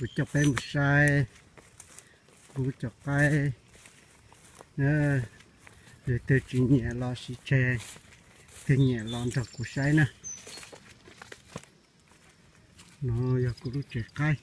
Kuv coj peb mus saib kuv cov qaib. Leej twg tsis nyiam los sis tseg, twg nyiam los nrog kuv saib na. No yog kuv lub tsev qaib.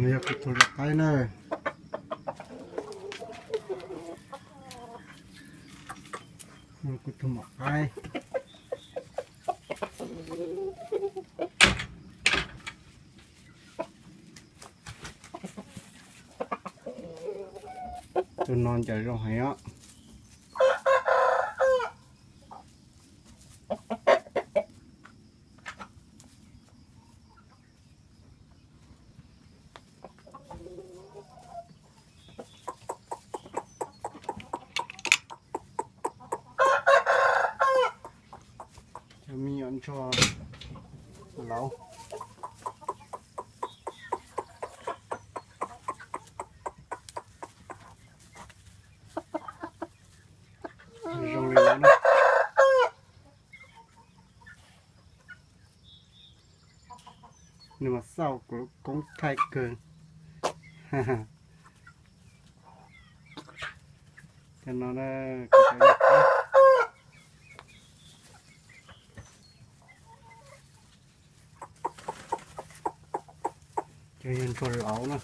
Yog kuv tus lau qaib na. Kuv tus maum qaib. Tus no ncaws zoo heev os. Cov me nyuam ntsuag lauv. Zoo li no na. Nws mas xauj kuv lub koob thaij kawg. Cov no na, kuv cov nyuam qaib. Cov yog ntsuag lauv na.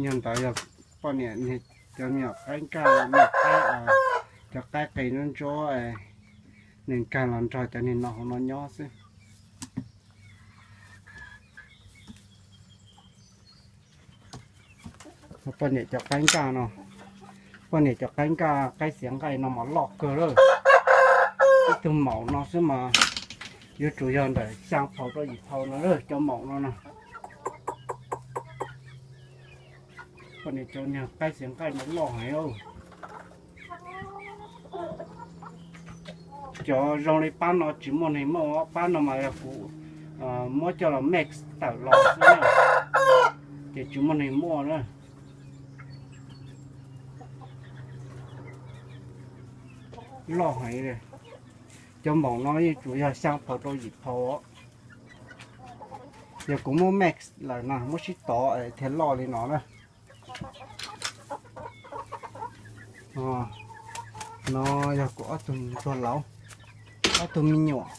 Yog ntawd yog poj niam cov me nyuam qaib nkag, me nyuam qaib, cov qaib qis ntsuab ntsuab, nws nkag los nrog cov niag no hauv no nyob xwb. Poj niam cov qaib nkaj no, poj niam cov qaib nkaj qaib xiav nqaij no mas loj kawg lawm. Ib tug maum no xwb mas yuav tsum yog ntawm xyaa phaus rau yim phaus no lawm cov maum no na. Poj niam cov niag qaib xiav nqaij no loj heev. Cov zoo li pab no tsis muaj neeg muaj, pab no mas yog kuv muab coj los mix tawm los xwb na, ces tsis muaj neeg muaj na. Loj heev li. Cov maum no yeej tsuas yog xyaa phaus rau yim phaus. Yog kuv muab mix lawm no, muab sib tov thiaj loj li no na. No yog kuv ob tug ntsuag lauv, ob tug me nyuam.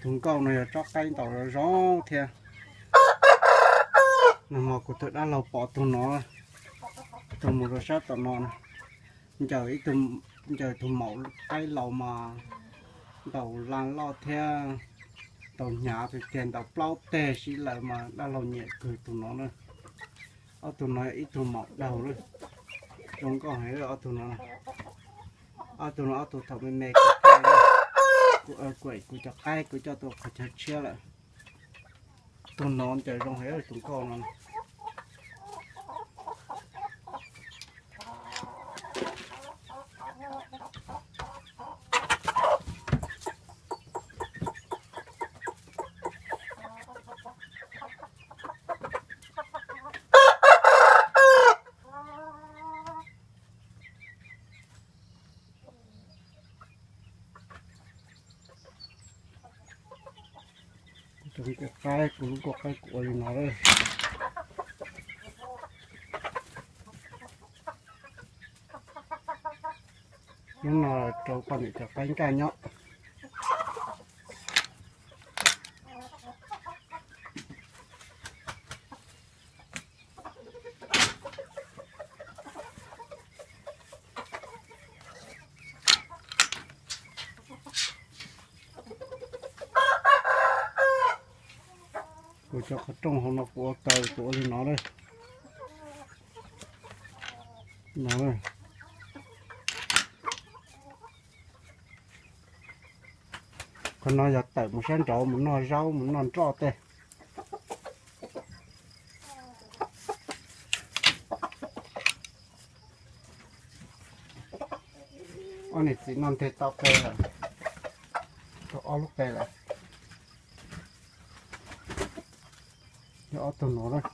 Tus nkauj no yog tsob qaib ntaus zoo zoo thiab. Nag hmo kuv tus dab laug pom tus no, tus mus rau sab tom no, ncaws ib tug, ncaws tus maum qaib laus mas ntaus laj loj thiab, ntaus hnyav tiag tiag, ntaus plaub teg sib laws mas dab laug nyiam kawg tus no na. Ob tug no ib tug maum daug lawm, zoo nkauj heev ob tug no. Ob tug no ob tug thaum me me kuv, kuv, kuv cov qaib kuv coj tuaj qhov chaw tshiab lawm. Tus no ncaws zoo heev tus nkauj no. Kuv lub nkauj qaib, kuv lub nkauj qaib kuv ua li no lawm. Hnub no rau poj niam cov qaib nkaj nyob. Kuv cov qhov rooj hauv no kuv ua kaw kuv ua li no lawm. No, qhov no yog tawm mus sab nraud mus noj zaub mus noj nroj tej. Ob niam txiv no nteg tau qe lawm, tau ob lub qe lawm. Yog ob tug no lawm.